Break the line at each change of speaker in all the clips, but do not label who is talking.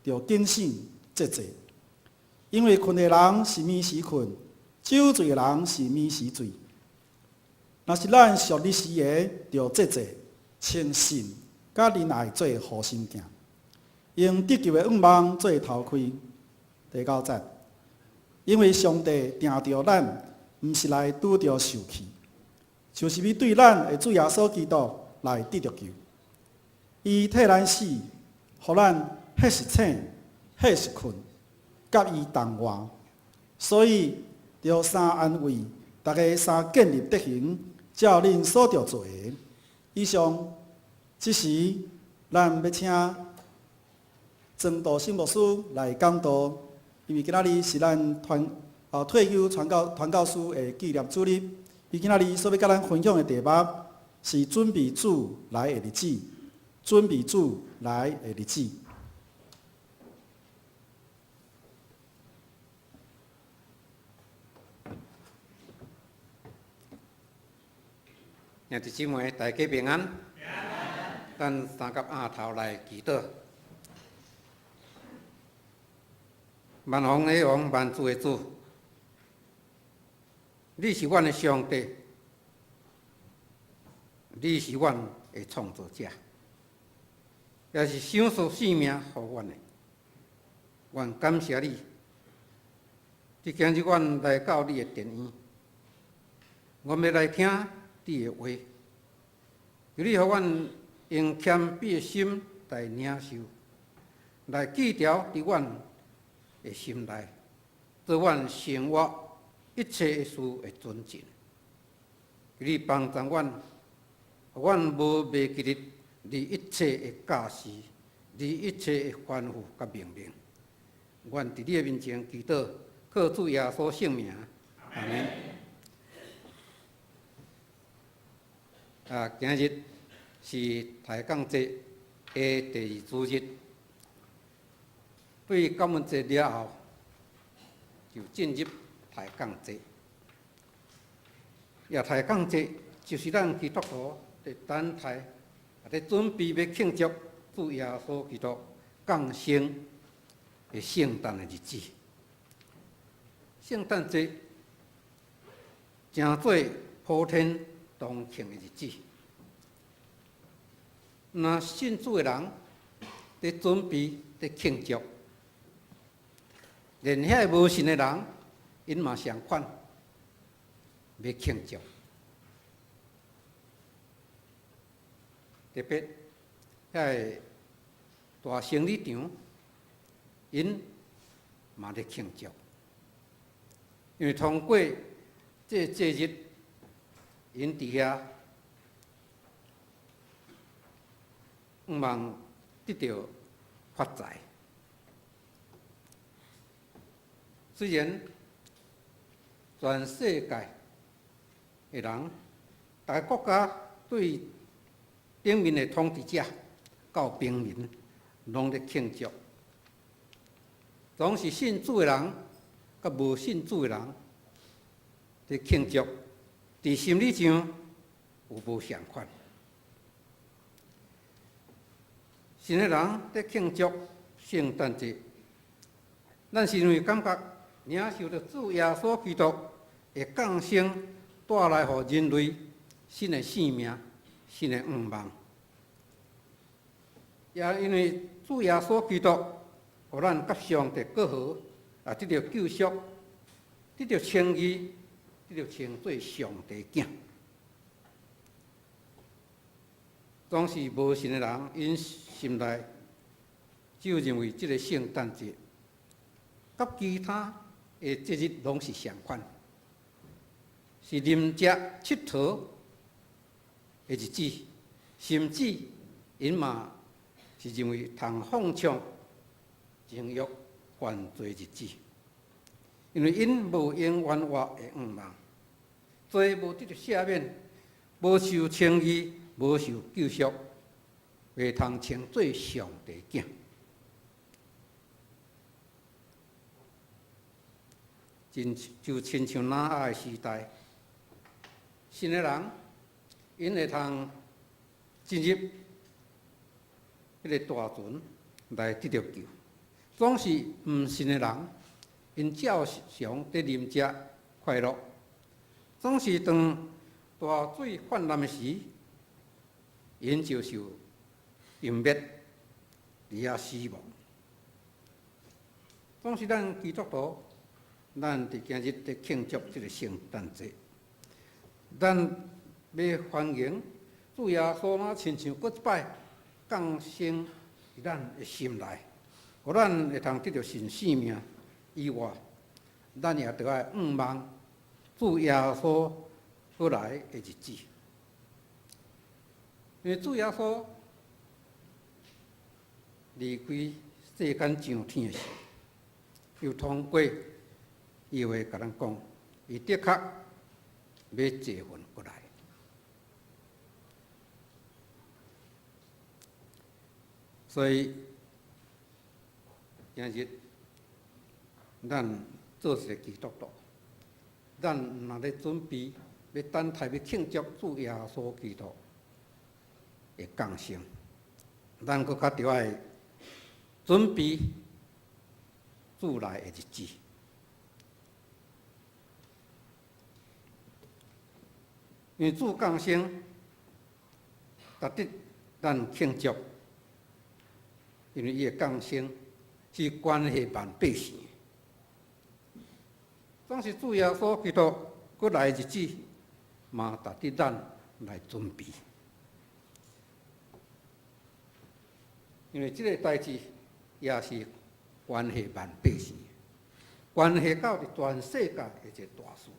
著警醒節制。因為睏的人是暝時睏，酒醉的人是暝時醉。若是咱屬日時的，著節制、穿信佮仁愛做護心鏡，用得救的向望做頭盔。第九節，因為上帝定著咱，毋是來拄著受氣，就是欲對咱的主耶穌基督來得著救。伊替咱死，予咱彼是醒，彼是睏，佮伊同活。所以，著三安慰，逐家三建立德行，照恁所著做的。以上，這時咱欲請曾道生牧師來講道，因為今仔日是咱團退休傳教師的紀念主日。伊今仔日所欲佮咱分享的題目是準備主來的日子，準備主來的日子。
兄弟姊妹，大家平安。咱三佮阿頭來祈禱。萬王的王，萬主的主，你是阮的上帝，你是阮的創造者，也是賞賜性命予阮的。阮感謝你，佇今日阮來到你的殿院，阮欲來聽你的話，求你予阮用謙卑的心來領受，來記牢佇阮的心內，做阮生活一切的事的準繩。求你幫助阮，予阮無袂記得你一切的教示，你一切的吩咐佮命令。阮佇你的面前祈禱，靠主耶穌聖名，阿們。今日是抬槓節的第二主日，對感恩節了後，就進入抬槓節。也抬槓節就是咱基督徒佇等待，佇準備欲慶祝主耶穌基督降生的聖誕的日子。聖誕節誠做普天同慶的日子。若信主的人佇準備佇慶祝，連遐个無信的人，𪜶嘛相款欲慶祝。特別遐个大生理場，𪜶嘛咧慶祝，因為通過這個節日，𪜶佇遐向望得著發財。雖然全世界的人，逐个國家對頂面的統治者到平民，攏咧慶祝。總是信主的人，佮無信主的人，佇慶祝，佇心理上有無仝款？信的人佇慶祝聖誕節，咱是因為感覺領受著主耶穌基督的降生，帶來予人類新的生命、新的向望。也因為主耶穌基督，予咱佮上帝和好，也得著救贖，得著稱義，得著稱做上帝囝。總是無信的人，𪜶心內只有認為這个聖誕節，佮其他的節日攏是仝款，是啉食𨑨迌的日子，甚至𪜶嘛是認為通放暢情慾犯罪日子，因為𪜶無永遠活的向望，罪無得著赦免，無受稱義，無受救贖，袂通稱做上帝囝。真就親像挪亞的時代，信的人，𪜶會通進入彼个大船來得著救。總是毋信的人，𪜶照常佇啉食快樂；總是當大水泛濫的時，𪜶就受淹滅，佇遐死亡。總是咱基督徒，咱佇今日佇慶祝這个聖誕節，咱欲歡迎主耶穌若親像閣一擺降生佇咱的心內，予咱會通得著新生命以外，咱也著愛向望主耶穌閣來的日子。因為主耶穌離開世間上天的時，有通過伊話共咱講，伊的確欲坐雲過來。所以今日咱做一个基督徒，咱若咧準備欲等待欲慶祝主耶穌基督的降生，咱閣較著愛準備主來的日子。因為主降生，值得咱慶祝，因為伊的降生是關係萬百姓。總是主耶穌基督閣來的日子，嘛值得咱來準備。因為這个代誌也是關係萬百姓，關係到佇全世界的一个大事。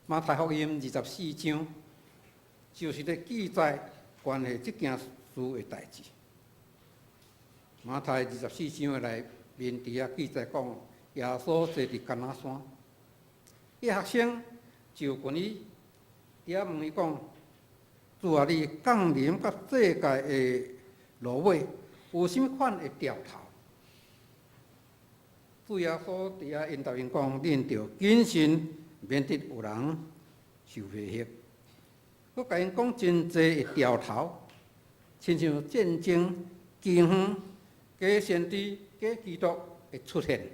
馬太福音24章就是咧記載關係這件事的代誌。馬太二十四章的內面佇遐記載講，耶穌坐佇橄欖山，伊學生就近伊，佇遐問伊講：主啊，你降臨佮世界的落尾，有啥物款的兆頭？主耶穌佇遐應答𪜶講：恁著謹慎，免得有人受迷惑。閣共𪜶講真濟的兆頭，親像戰爭、饑荒、假先知、假基督會出現。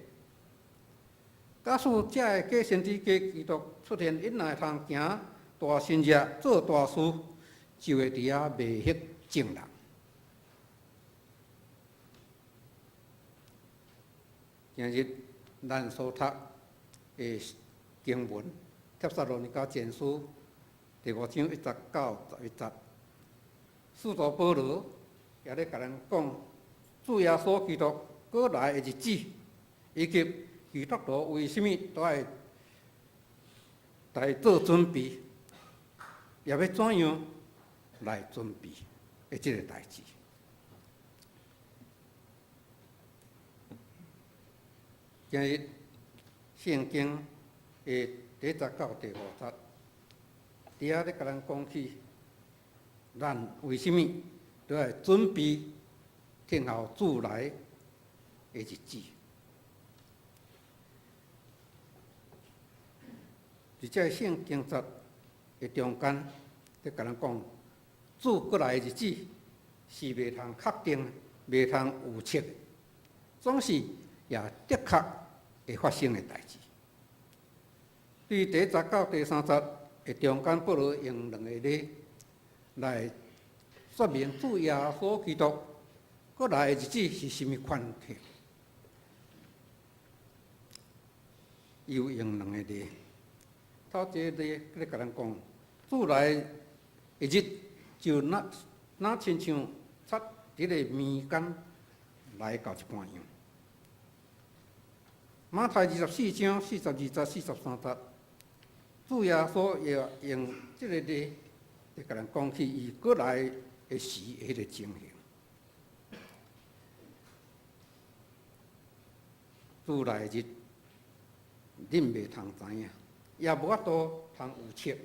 假使這个假先知、假基督出現，𪜶若會通行大神蹟、做大事，就會佇遐迷惑眾人。今日咱所讀的經文，帖撒羅尼迦前書第五章一節到十一節，使徒保羅也咧共咱講，主耶穌基督閣來的日子，以及基督徒為啥物都愛來做準備，也欲怎樣來準備的這个代誌。今日聖經的第一節到第五節，佇遐咧共咱講起，咱為啥物都愛準備等候主來的日子。佇這个聖經節的中間，咧共咱講，主閣來的日子是袂通確定、袂通預測的，總是也的確會發生的代誌。對第一節到第三節的中間，保羅用兩個例來說明主耶穌基督閣來的日子是啥物款的。伊有用兩個例，頭一个例咧共咱講，主來的日就若若親像賊佇咧暝間來到一般樣。馬太24章42節、43節，主耶穌也用這个例來共咱講起伊閣來的時彼个情形。主來日，恁袂通知影，也無法度通預測。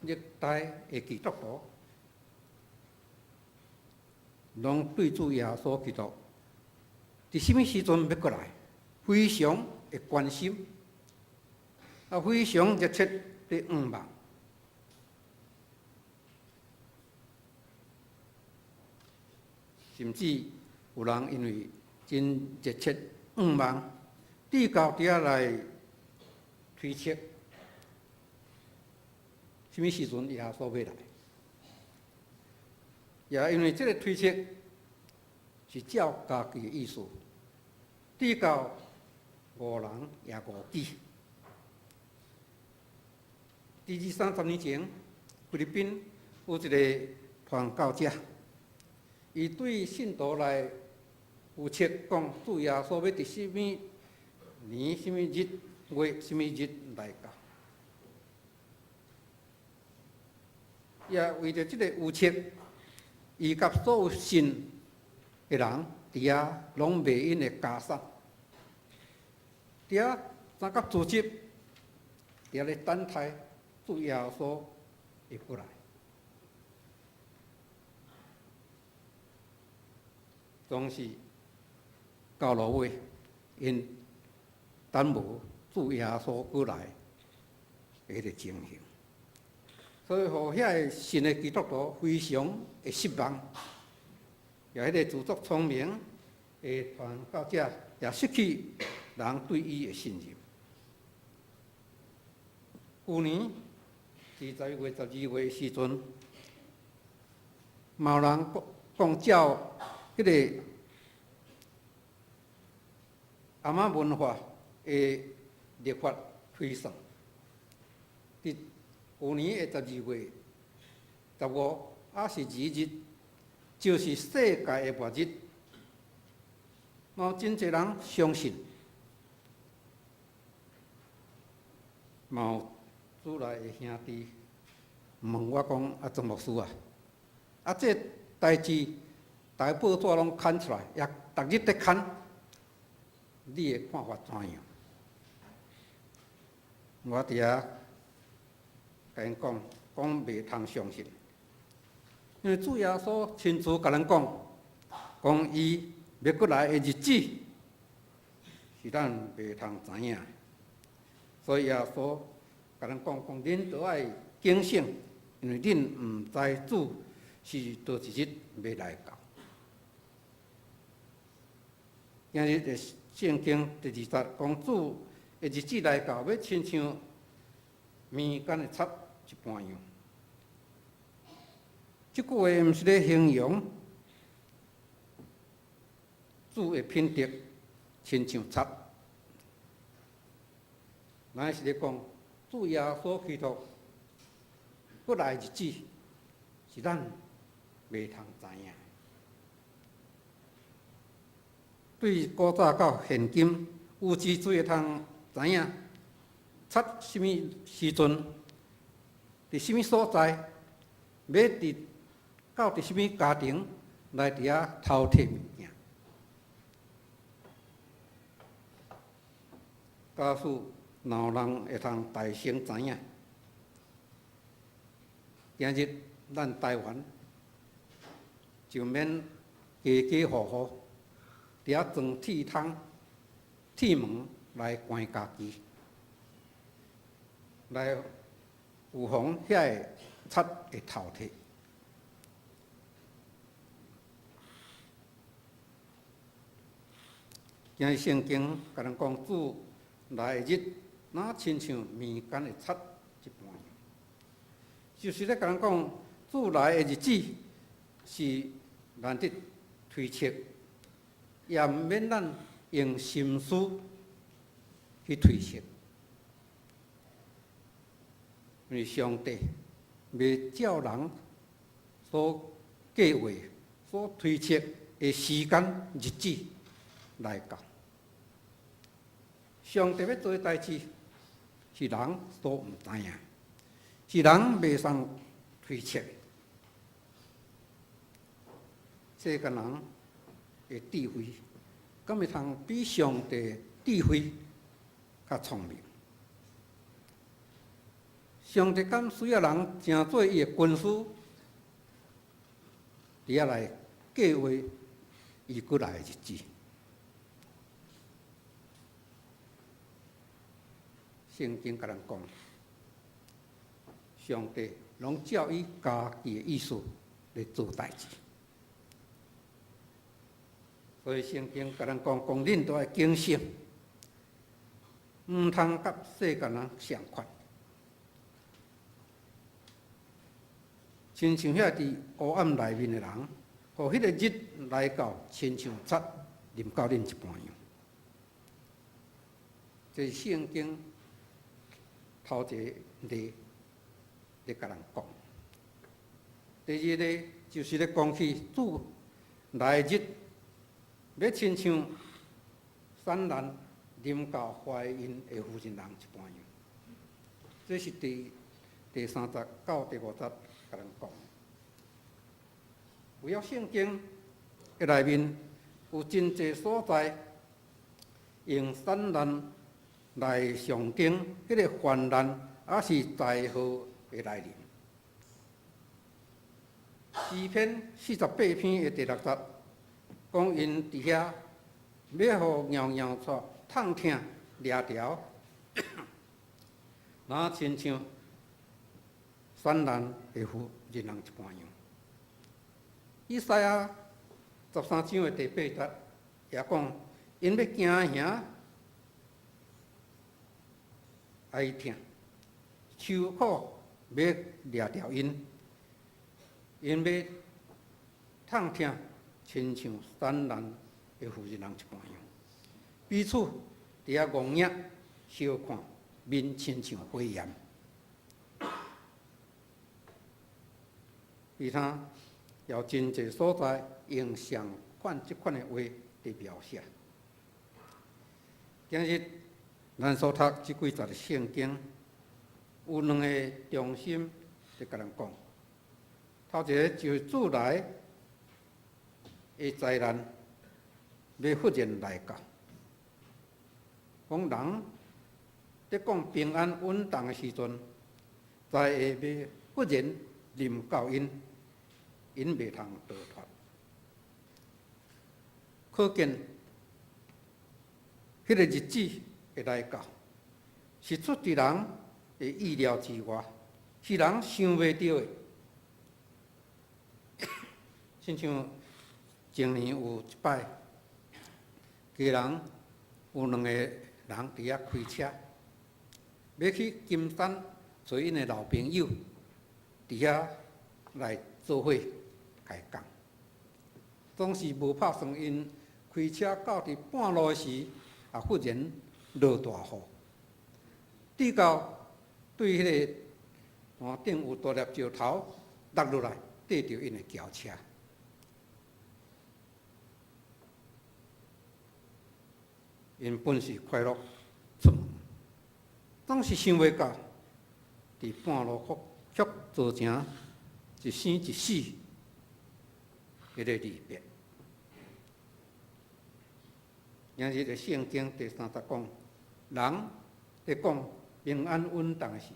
歷代的基督徒，攏對主耶穌基督，佇啥物時陣欲閣來，非常的關心，啊，非常熱切佇向望。甚至有人因為真熱切向望，直到佇遐來推測，啥物時陣耶穌欲來？也因為這个推測是照家己的意思，直到誤人也誤己。佇二三十年前，菲律賓有一个傳教者，伊對信徒來預測講，主耶穌欲佇啥物年、啥物日、月、啥物日來到。也為著這个預測，伊佮所有信的人佇遐攏賣𪜶的家產，佇遐三甲組織，佇遐咧等待主耶穌會過來。總是到落尾，𪜶等無主耶穌過來的彼个情形，所以予遐个信的基督徒非常的失望，也彼个自作聰明的傳教者也失去人對伊的信任。舊年佇11月12月的時陣，嘛有人講講照彼个阿瑪文化的曆法推算，佇舊年的12月15，抑是2日，就是世界的末日。嘛有真濟人相信，嘛有主內的兄弟問我講：啊，莊牧師啊，啊，這代誌，逐个報紙攏刊出來，也逐日佇刊，你的看法怎樣？我佇遐共𪜶講，講袂通相信，因為主耶穌親自共咱講，講伊欲閣來的日子是咱袂通知影，所以耶穌共咱講，講恁著愛警醒，因為恁毋知主是佗一日欲來到。今日的聖經第二節講主的日子來到，欲親像糜間的賊一般樣。這句話毋是咧形容主的品德親像賊，乃是咧講主耶穌基督閣來日子是咱袂通知影。對古早到現今，有智慧會通知影，賊啥物時陣，佇啥物所在，欲佇到佇啥物家庭來佇遐偷提物件。假使若有人會通大聲知影，今日咱台灣就免家家戶戶佇遐裝鐵窗、鐵門來關家己，來預防遐个賊會偷提。今日聖經共咱講，主來的日，若親像糜間的賊一般，就是咧共咱講，主來的日子是難得推測，也毋免咱用心思去推測，因為上帝袂照人所計劃、所推測的時間日子來到。上帝欲做的代誌，是人所毋知影，是人袂通推測的。世間人的智慧，敢會通比上帝智慧較聰明？上帝敢需要人成做伊的軍師，佇遐來計劃伊閣來的日子？聖經共咱講，上帝攏照伊家己的意思來做代誌。所以聖經共咱講，講恁都愛警醒，毋通佮世間人相款。親像遐佇黑暗內面的人，予彼個日來到，親像賊臨到恁一般樣。這是聖經頭一個例咧，共人講。第二個就是咧講起主來日，欲親像產難臨到懷孕的婦人一般樣。這是第三節到第五節共咱講。舊約聖經的內面有真濟所在用產難來象徵彼個患難，抑是災禍的來臨。詩篇48篇的第六節，講𪜶佇遐欲予搖搖掣痛疼掠著，若親像產難的婦人一般樣。以賽亞13章的第八節也講，𪜶欲行行哀疼，愁苦欲掠著𪜶，𪜶欲痛疼，親像產難的婦人一般樣。彼此佇遐戇影相看，面親像火焰。其他有真濟所在用相款這款的話佇描寫。今日咱所讀這幾節的聖經，有兩个中心佇共咱講。頭一个就是主來的災難欲忽然來到，講人佇講平安穩當的時陣，災禍欲忽然臨到𪜶，𪜶袂通逃脫。可見，彼个日子會來到，是出佇人的意料之外，是人想袂著的。親像前年有一擺，家人有兩个人佇遐開車，欲去金山揣𪜶的老朋友，佇遐來做伙開講。總是無拍算，𪜶開車到佇半路時，也忽然落大雨，直到對彼个山頂有大粒石頭落落來，綴著𪜶的轎車。𪜶本是快樂出門，總是想袂到，佇半路卻造成一生一世彼个離別。今日的聖經第三節講，人佇講平安穩當的時，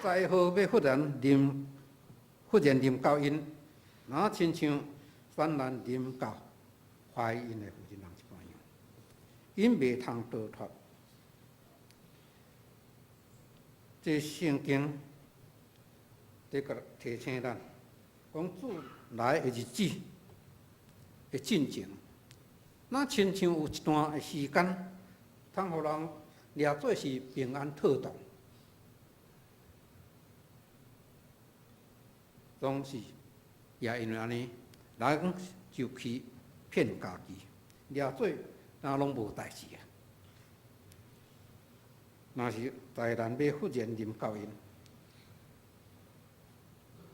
災禍欲忽然臨到𪜶，若親像產難臨到懷孕的婦人一般樣，𪜶袂通逃脫。這聖經佇共提醒咱，講主來的日子的進前，若親像有一段的時間，通予人掠做是平安妥當，總是也因為按呢，人就欺騙家己，掠做若攏無代誌啊。若是災難欲忽然臨到𪜶，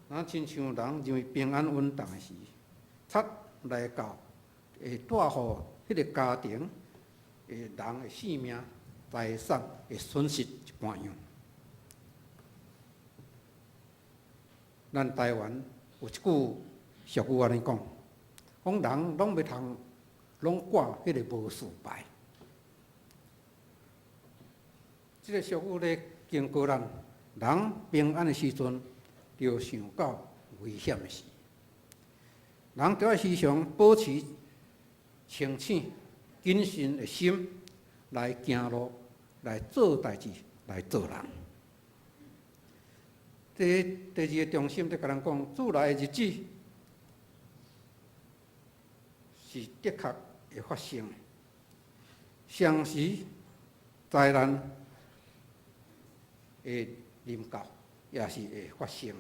若親像人認為平安穩當的時，賊來到會帶予彼個家庭的人的性命、財產的損失一般樣。咱台灣有一句俗語按呢講，講人攏欲通，攏掛彼个無事牌。這个俗語咧警告咱，人平安的時陣，著想到危險的時。人著愛時常保持清醒、謹慎的心來行路、來做代誌、來做人。第二个中心，就共人講，主來的日子是的確會發生的，雙時災難會臨到，也是會發生的。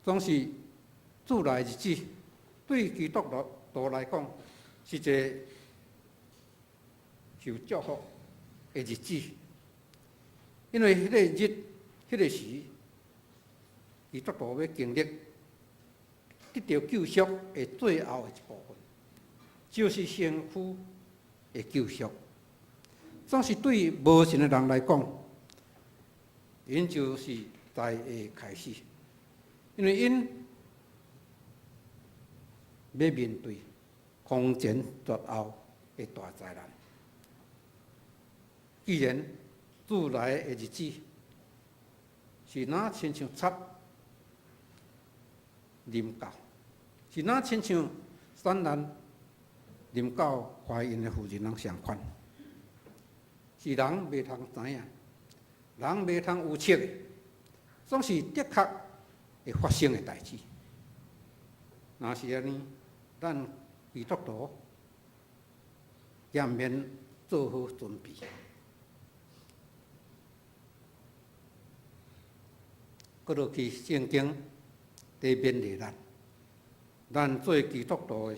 總是主來日子，對基督徒來講，是一個受祝福的日子，因為彼個日、彼個時，基督徒欲經歷得著救贖的最後的一部分，就是身軀的救贖。總是對無信的人來講，𪜶就是災的開始，因為𪜶欲面對空前絕後的大災難。既然主來的日子是若親像賊臨到，是若親像產難臨到懷孕的婦人攏相款，是人袂通知影，人袂通預測的，總是的確會發生的代誌。若是按呢，咱基督徒也毋免做好準備。閣落去聖經佇勉勵咱，咱做基督徒的，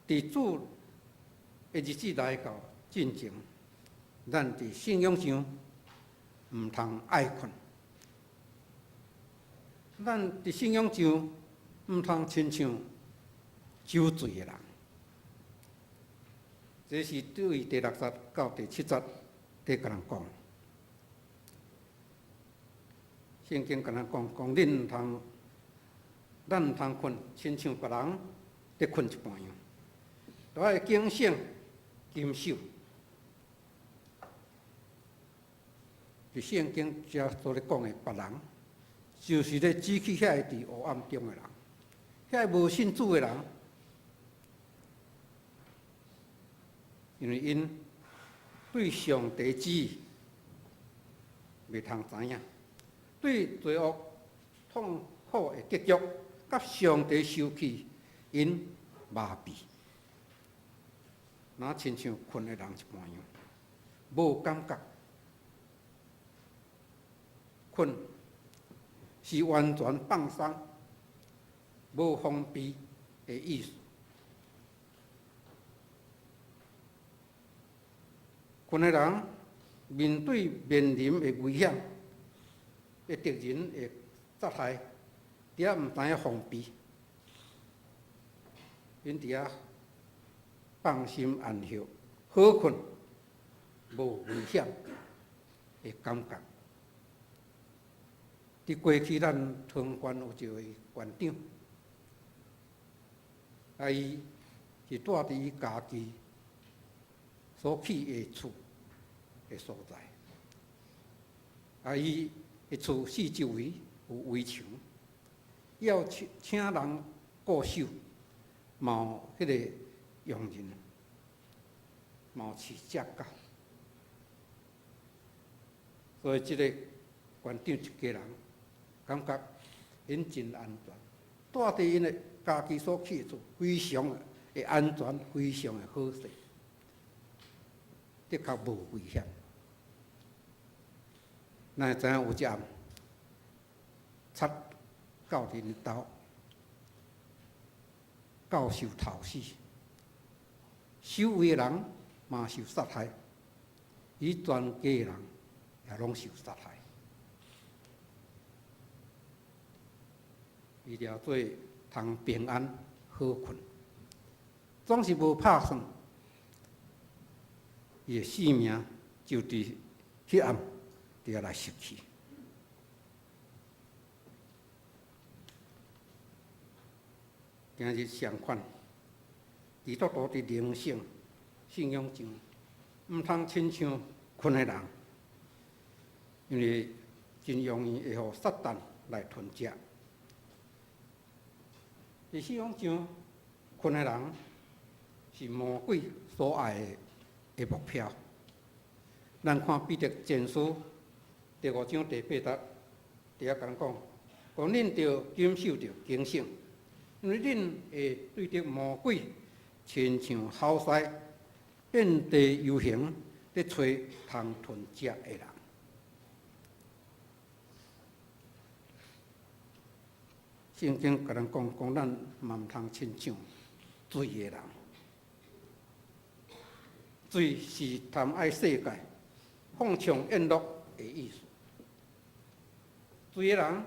佇主的日子來到進前，咱佇信仰上毋通愛睏，咱佇信仰上毋通親像酒醉的人。這是對第六節到第七節佇共人講。聖經共咱講，講恁毋通，咱毋通睏，親像別人佇睏一般樣，著愛警醒、謹守。佇聖經遮所咧講的別人，就是咧指去遐个佇黑暗中的人，遐个無信主的人，因為𪜶對上帝旨意袂通知影。對罪惡痛苦的結局，佮上帝受氣，𪜶麻痹，若親像睏的人一般樣，無感覺。睏是完全放鬆、無防備的意思。睏的人面對面臨的危險。的敵人會殺害，佇遐毋知影防備，𪜶佇遐放心安歇，好睏，無危險的感覺。佇過去咱桃園有一位縣長，啊，伊是蹛佇伊家己所起的厝的所在，啊，伊的厝四周圍有圍牆，要請請人顧守，嘛有彼個傭人，嘛有飼隻狗，所以這個縣長一家人感覺𪜶真安全，蹛佇𪜶的家己所起的厝，非常的安全，非常的好勢，的確無危險。咱會知影有一暗，賊到𪜶兜，狗受頭死，守衛的人嘛受殺害，伊全家人也攏受殺害。伊掠做通平安好睏，總是無拍算，伊的性命就佇彼暗。佇遐來失去。今日相款，基督徒佇靈性信仰上，毋通親像睏的人，因為真容易會予撒旦來吞食。佇信仰上，睏的人是魔鬼所愛的目標。咱看彼得前書第五章第八節，佇遐共咱講，講恁著謹守著警醒，因為恁會對著魔鬼，親像猴獅遍地遊行，咧揣通吞食的人。聖經共咱講，講咱嘛毋通親像醉的人。醉是貪愛世界、放縱宴樂的意思。醉的人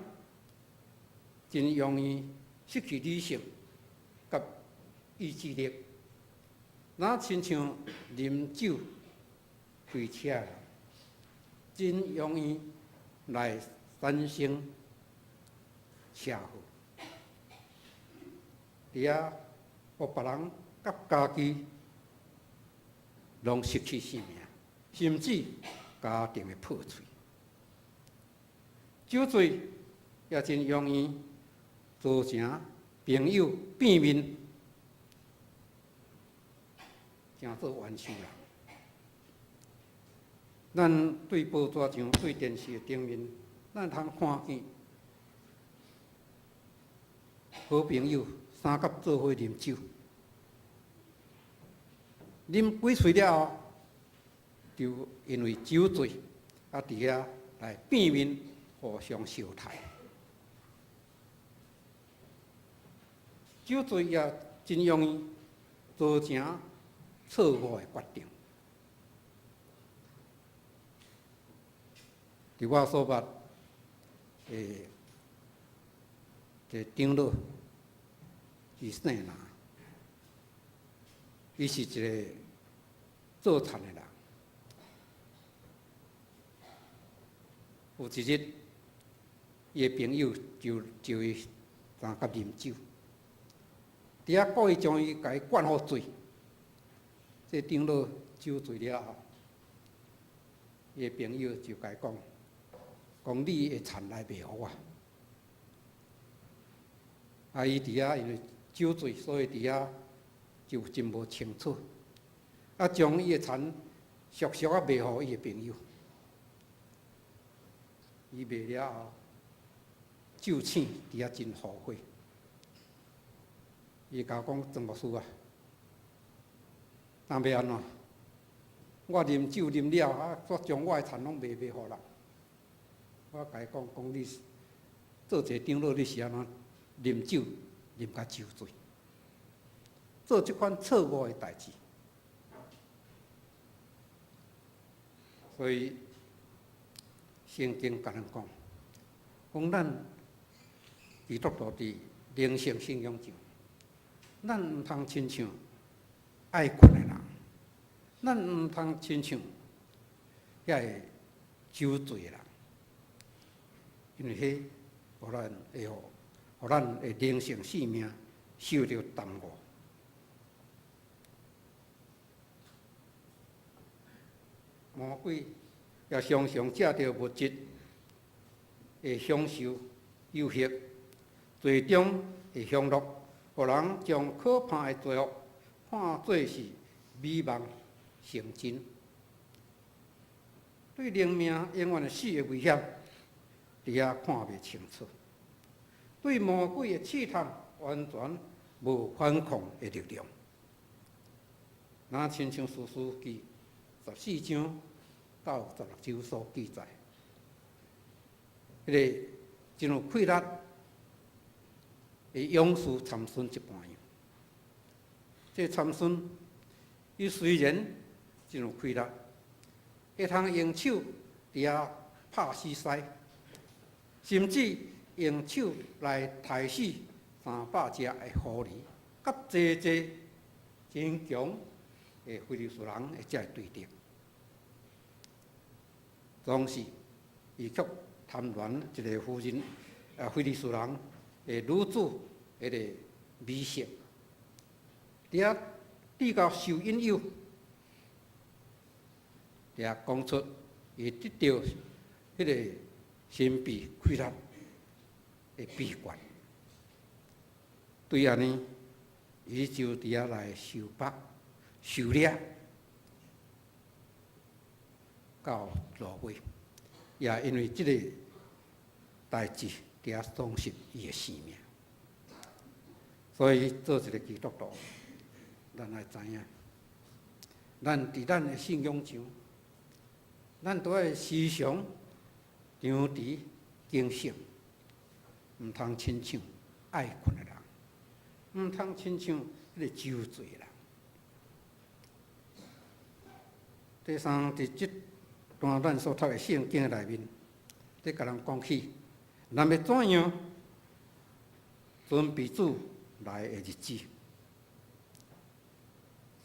真容易失去理性佮意志力，若親像啉酒開車的人，真容易來產生車禍。佇遐，予別人佮家己攏失去性命，甚至家庭會破碎。酒醉也真容易造成朋友變面，成做冤仇人。咱對報紙上、對電視的頂面，咱通看見好朋友三甲做伙啉酒，啉幾喙了後，就因為酒醉，啊，佇遐來變面，互相相刣。酒醉也真容易造成錯誤的決定。佇我所捌的一個長老，伊姓林，伊是一個做田的人。有一日，伊的朋友就招伊相佮啉酒，佇遐故意將伊共伊灌予醉。這長老酒醉了後，伊的朋友就共伊講：講你的田來賣予我。啊，伊佇遐因為酒醉，所以佇遐就真無清楚。啊，將伊的田俗俗仔賣予伊的朋友。伊賣了後，酒醒，佇遐真後悔。伊共我講：曾牧師啊，若欲按怎？我啉酒啉了，啊，煞將我的田攏賣賣予人。我共伊講，講你做一個長老，你是按怎啉酒啉甲酒醉，做這款錯誤的代誌。所以聖經共咱講，講咱基督徒佇靈性信仰上，咱毋通親像愛睏的人，咱毋通親像遐個酒醉的人，因為彼予咱會予予咱的靈性性命受著耽誤。魔鬼也常常藉著物質的享受誘惑，罪中的享樂，予人將可怕的罪惡看做是美夢成真。對靈命永遠死的危險，佇遐看袂清楚。對魔鬼的試探，完全無反抗的力量。若親像士師記14章到16節所記載，彼個真有氣力的勇士參孫一般樣。這參孫，伊雖然真有氣力，會通用手佇遐拍死獅，甚至用手來刣死300隻的狐狸，佮濟濟真強的非利士人的這个對敵，總是伊卻貪戀一個婦人，啊，非利士人的女子彼個美色，佇遐至到受引誘，佇遐講出伊得著彼個神秘快樂的秘訣。對按呢，伊就佇遐來受縛、受掠，到落尾，也因為這個代誌，佇遐喪失伊的性命。所以做一个基督徒，咱愛知影，咱佇咱的信仰上，咱都愛時常張持警醒，毋通親像愛睏的人，毋通親像彼個酒醉的人。第三，佇這段咱所讀的聖經內面，咧共人講起，咱欲怎樣準備主來的日子？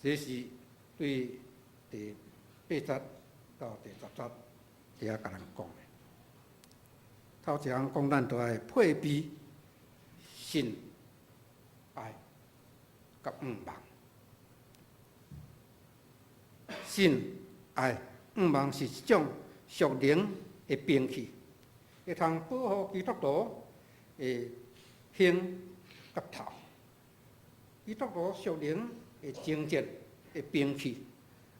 這是對第八節到第十節佇遐共人講的。頭一項講，咱著愛配備信、愛佮向望。信、愛、向望是一種屬靈的兵器，會通保護基督徒的胸佮頭。基督徒屬靈的征戰的兵器，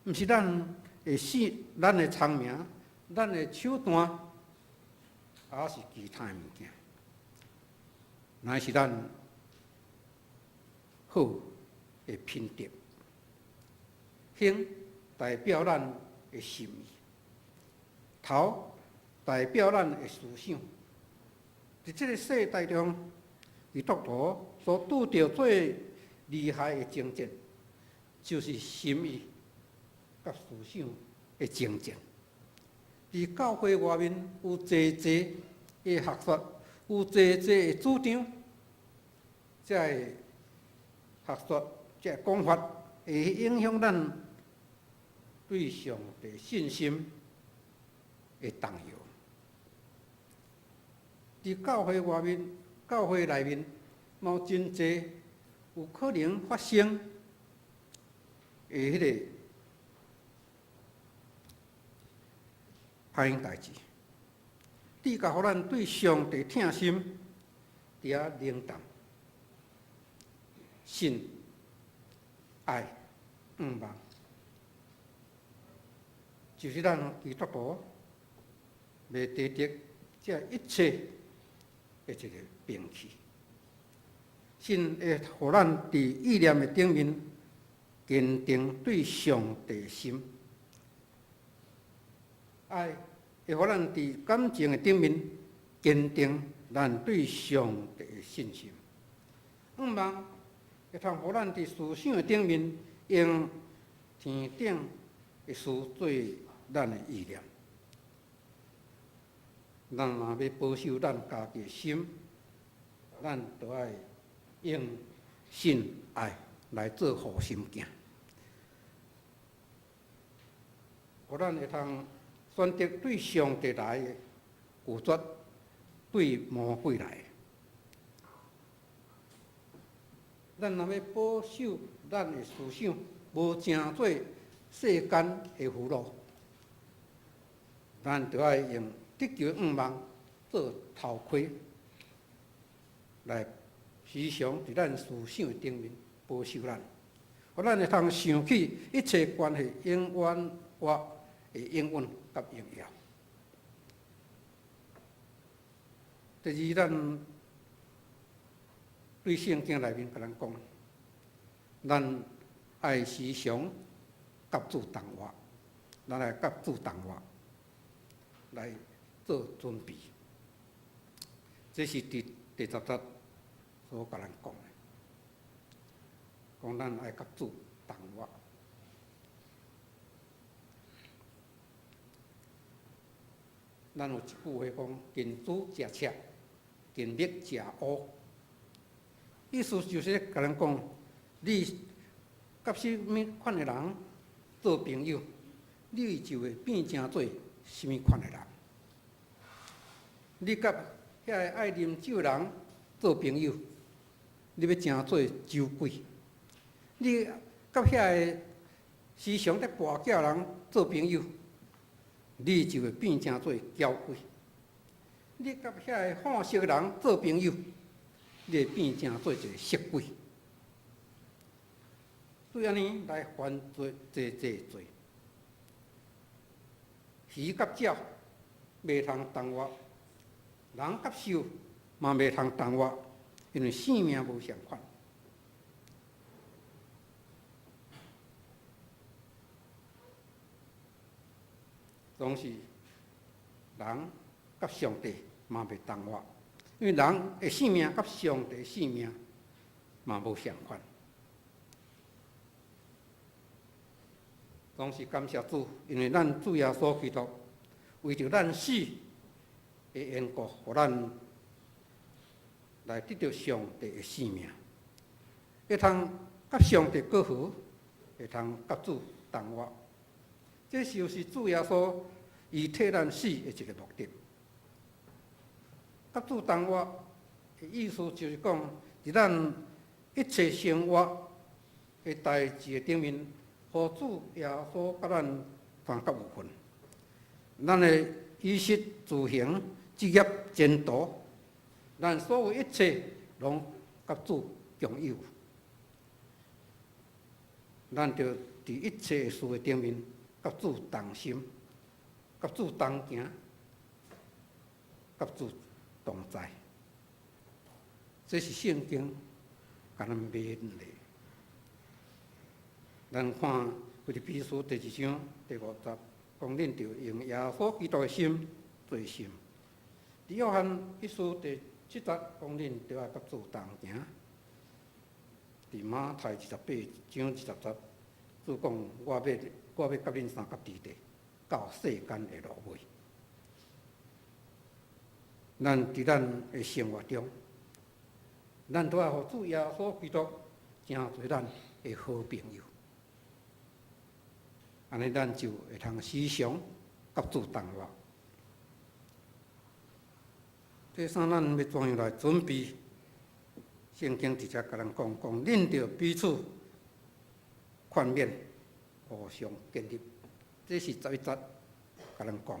毋是咱的死、咱的聰明、咱的手段，抑是其他的物件，乃是咱好的品德。胸代表咱的心意，頭代表咱的思想。佇這个世代中，基督徒所拄著最厲害的征戰，就是心意佮思想的征戰。佇教會外面有濟濟的學說，有濟濟的主張，這个學說、這个講法會影響咱對上帝信心的動搖。佇教會外面、教會內面，嘛有真濟有可能發生的彼个歹代誌，致予咱對上帝疼心佇遐冷淡。信、愛、向望，就是咱基督徒袂得著這一切的一个兵器。信會予咱佇意念的頂面堅定對上帝心；愛會予咱佇感情的頂面堅定咱對上帝的信心；向望會通予咱佇思想的頂面用天頂的事做咱的意念。咱若欲保守咱家己的心，咱就愛用信愛來做護心鏡，予咱會通選擇對上帝來的，拒絕對魔鬼來的。咱若欲保守咱的思想，無成做世間的俘虜，咱就愛用得救向望做頭盔，來時常佇咱思想的頂面保守咱，予咱會通想起一切關係永遠活的應允佮榮耀。第二，咱對聖經內面共咱講，咱愛時常佮主同活，咱愛佮主同活來做準備。這是佇第十節所共咱講的，講咱愛佮主同活。咱有一句話講：近朱者赤，近墨者烏。意思就是共咱講，你佮啥物款的人做朋友，你就會變成做啥物款的人。你佮遐个愛啉酒的人做朋友，你欲成做酒鬼；你佮遐个時常咧跋筊人做朋友，你就會變成做嬌鬼；你佮遐个好色的人做朋友，你會變成做一个色鬼。對按呢來犯罪，濟濟罪。魚佮鳥袂通同活，人佮獸嘛袂通同活，因為性命無相款。總是人佮上帝嘛袂同活，因為人的性命佮上帝性命嘛無相款。總是感謝主，因為咱主耶穌基督為著咱死的緣故，予咱來得著上帝的生命，會通佮上帝閣和，會通佮主同活。這就是主耶穌伊替咱死的一個目的。佮主同活的意思就是講，佇咱一切生活的代誌的頂面，予主耶穌佮咱相佮有份。咱的衣食住行、職業前途，咱所有一切攏佮主共有。咱著佇一切事的頂面，佮主同心，佮主同行，佮主同在。這是聖經共咱勉勵。咱看腓立比書第二章第五節，講恁著用耶穌基督的心做心。佇約翰一書第七節，講恁著愛佮主同行。佇馬太28章20節，主講我欲佮恁相佮佇咧，到世間的落尾。咱佇咱的生活中，咱都愛予主耶穌基督成做咱的好朋友，按呢咱就會通時常佮主同活。第三，咱欲怎樣來準備？聖經直接共咱講，講恁著彼此勸勉，互相建立。這是11節共咱講。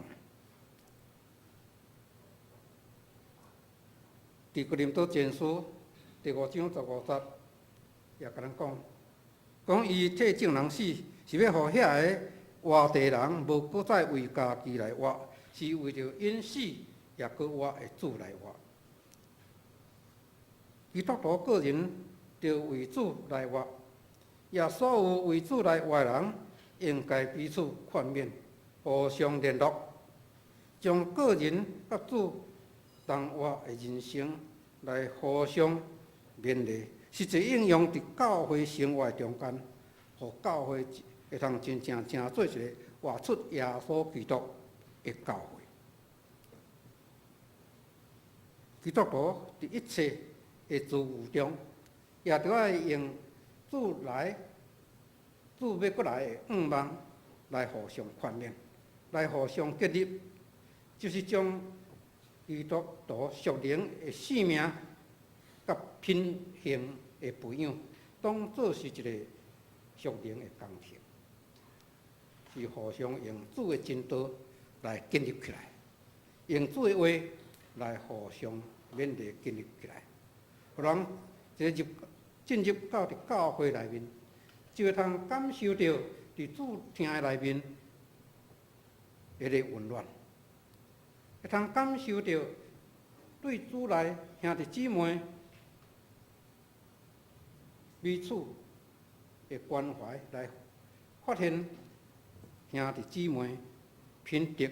佇哥林多前書第五章15節，也共咱講，講伊替眾人死，是欲予遐个活的人無閣再為家己來活，是為著因死也閣活的主來活。基督徒個人著為主來活，也所有為主來活的人，應該彼此勸勉，互相聯絡，將個人佮主同活的人生來互相勉勵，實際應用佇教會生活中間，予教會會通真正成做一个活出耶穌基督的教會。基督徒佇一切的事務中，也著愛用主來、主欲閣來的向望來互相勸勉，來互相建立，就是將基督徒屬靈的生命佮品行的培養，當做是一个屬靈的工程，是互相用主的真道來建立起來，用主的話來互相勉勵建立起來，予人這入進入到佇教會內面，就會通感受著佇主廳的內面彼個溫暖，會通感受著對主內兄弟姊妹彼此的關懷，來發現兄弟姊妹品德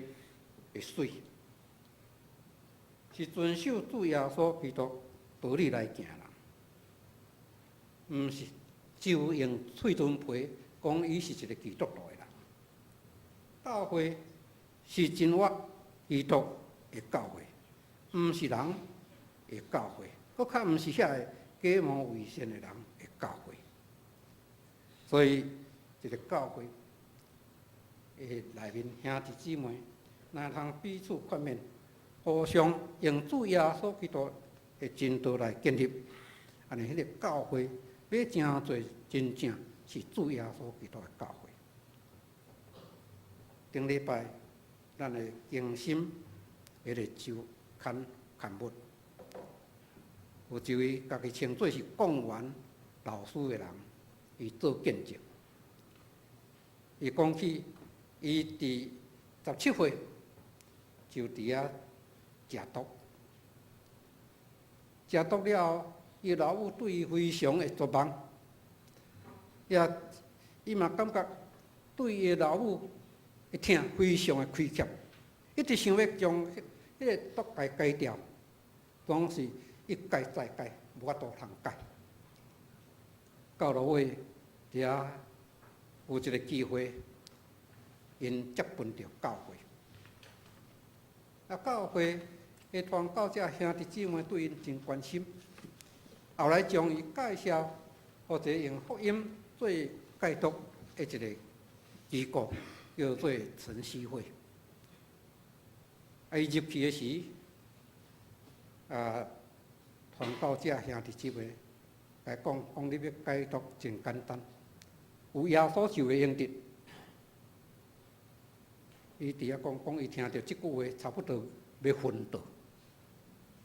的媠，是遵守主耶穌基督道理來行人，毋是只有用喙唇皮講伊是一个基督徒的人。教會是真活基督的教會，毋是人的教會，閣較毋是遐个假冒為善的人的教會。所以，一个教會的內面兄弟姊妹，若通彼此勸勉，互相用主耶穌基督的真道來建立，按呢，彼个教會欲成做真正是主耶穌基督的教會。頂禮拜，咱會更新彼个週刊刊物，有一位家己稱做是講員老師的人，伊做見證。伊講起，伊佇17歲就佇遐食毒，食毒了後，伊老母對伊非常的絕望，也伊嘛感覺對伊的老母伊疼非常的虧欠，一直想欲將彼個毒共解掉，總是一解再解，無法度通解。到落尾，佇遐有一個機會，𪜶接近著教會。啊，教會的傳教者兄弟姊妹對𪜶真關心，後來將伊介紹，予一个用福音做戒毒的一个機構，叫做晨曦會。啊，伊入去的時，啊，傳教者兄弟姊妹共伊講，講你欲戒毒真簡單，有耶穌就會用得。伊佇遐講，講伊聽著這句話，差不多欲昏倒。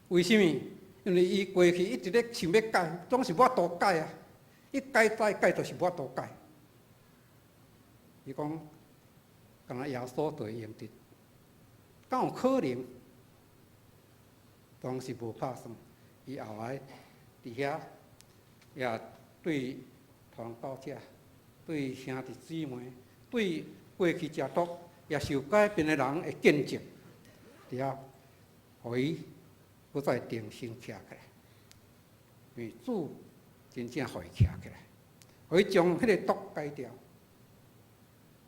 為啥物？因為伊過去一直咧想欲戒，總是無法度戒啊！一戒再戒，就是無法度戒。伊講，敢若耶穌就會用得，敢有可能？當時無拍算，伊後來佇遐也對傳教者、對兄弟姊妹、對過去食毒也受改變的人的見證，佇遐予伊閣再重新徛起來，因為主真正予伊徛起來，予伊將彼个毒戒掉，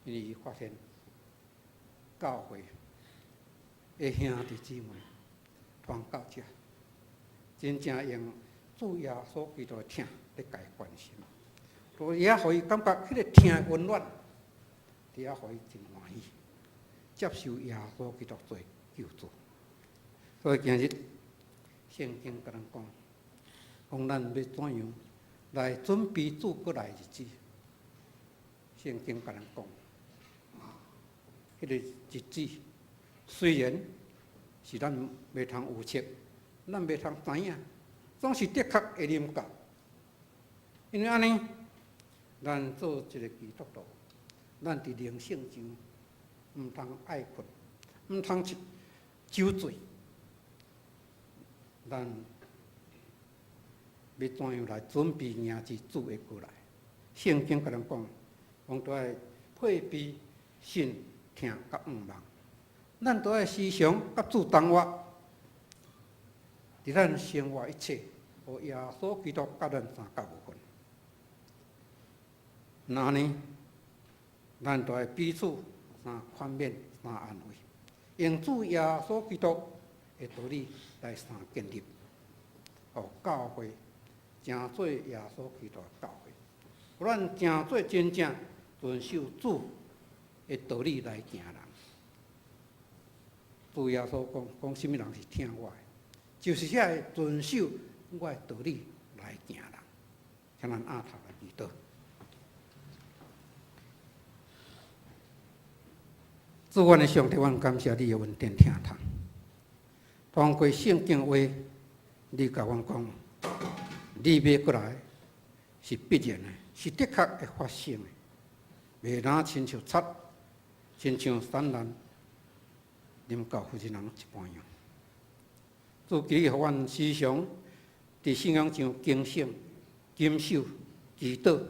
因為伊發現教會的兄弟姊妹、傳教者，真正用主耶穌基督的疼咧共伊關心，所以也予伊感覺彼个疼的溫暖，佇遐予伊真歡喜，接受耶穌基督做救主。所以今日聖經共咱講，講咱欲怎樣來準備主閣來日子。聖經共咱講，彼个日子雖然是咱袂通預測，咱袂通知影，總是的確會臨到。因為按呢，咱做一个基督徒，咱佇靈性上毋通愛睏，毋通去酒醉。咱欲怎樣來準備迎接主的過來？聖經共咱講，講著愛配備信、疼佮向望。咱著愛時常佮主同活，佇咱生活一切，予耶穌基督佮咱相佮無分。若按呢，咱著愛彼此相勸勉、相安慰，用主耶穌基督的道理來相建立，予教會成做耶穌基督的教會，予咱成做真正遵守主的道理來行人。主耶穌講，講啥物人是疼我的，就是遐个遵守我的道理來行人。請咱阿頭來祈禱。主，阮的上帝，阮感謝你的恩典疼痛。通過聖經話，你共阮講，你欲閣來是必然的，是的確會發生的，袂若親像賊，親像散難臨到婦人一般樣。主求你予阮時常佇信仰上警醒、謹守、祈禱，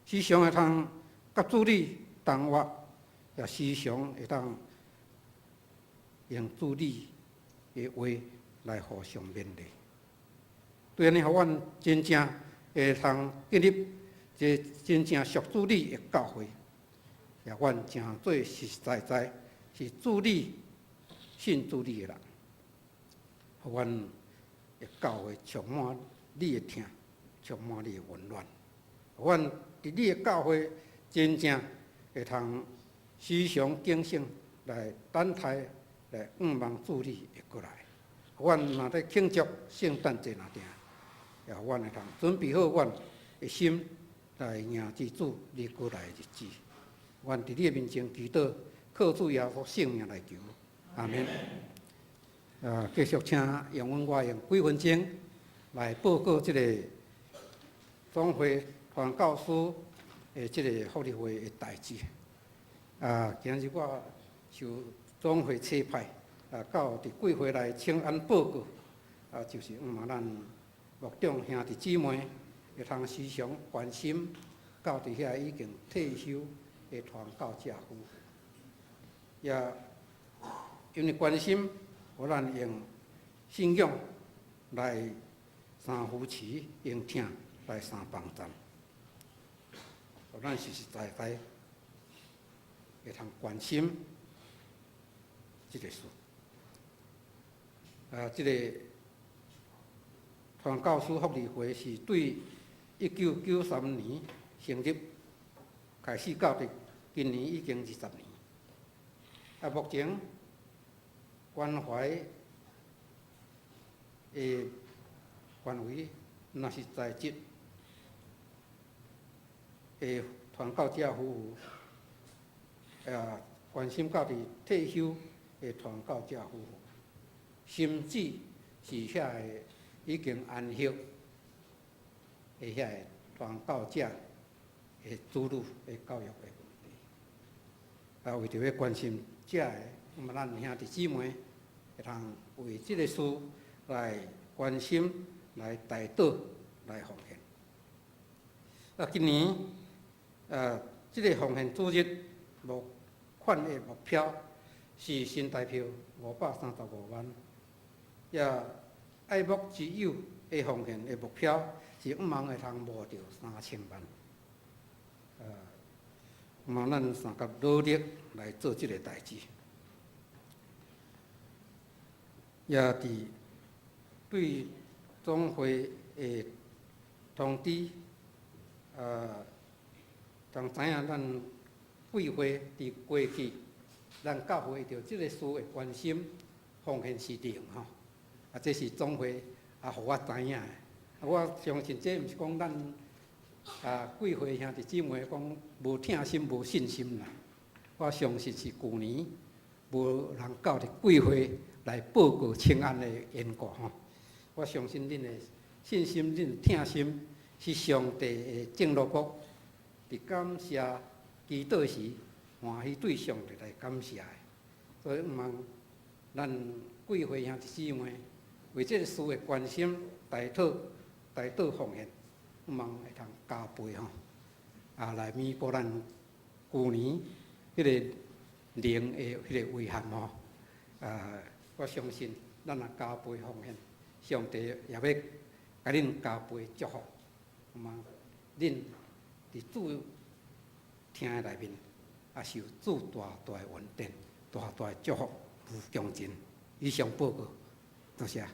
時常會通佮主你同活，也時常會當用主你的話來互相勉勵。對按呢，予阮真正會通建立一個真正屬主你的教會，也阮成做實實在在是主你信主你的人，予阮的教會充滿你的疼，充滿你的溫暖。予阮佇你的教會真正會通時常警醒來等待，來向望主你的閣來。予阮若咧慶祝聖誕節若定，也予阮會通準備好阮的心來迎接主你閣來的日子。阮佇你的面前祈禱，靠主耶穌聖名來求，阿們。啊，繼續請容阮我用幾分鐘來報告這個總會傳教士的這個福利會的代誌。啊，今日我受總會差派，啊，到佇貴會來請安報告，啊，就是向望咱牧長兄弟姊妹會通時常關心到佇遐已經退休的傳教者夫婦。也因為關心，予咱用信仰來相扶持，用疼來相幫贊，予咱實實在在會通關心這个事。啊，這个傳教士福利會是對1993年成立，開始到佇今年已經20年。啊，目前關懷的範圍，若是在職的傳教者夫婦，啊，關心到佇退休的傳教者夫婦，甚至是遐个已經安息的遐个傳教者的子女的教育的問題。啊，為著欲關心遮个，那麼咱兄弟姊妹會通為這个事來關心、來代禱、來奉獻。啊，今年啊，這个奉獻主日募款的目標是新台票535萬，也愛牧之友的奉獻的目標是向望會通募著3000萬。望咱相共努力來做這个代誌。也佇對總會的通知，當知影咱貴會佇過去，咱教會對這个事的關心奉獻是零吼，啊，這是總會也予我知影的。啊，我相信這毋是講咱啊貴會兄弟姊妹講無疼心、無信心啦。我相信是舊年無人到佇貴會來報告請安的緣故吼。我相信恁的信心、恁的疼心是上帝的正樂福，佇感謝祈禱時，歡喜對上帝來感謝的。所以向望咱貴會兄弟姊妹為這个事的關心、代禱、代禱奉獻，向望會通加倍吼，啊來彌補咱舊年彼个零的彼个遺憾吼。啊，我相信咱若加倍奉獻，上帝也欲共恁加倍祝福。向望恁佇主疼的內面，也受主大大的恩典、大大的祝福，無窮盡。以上報告，多謝。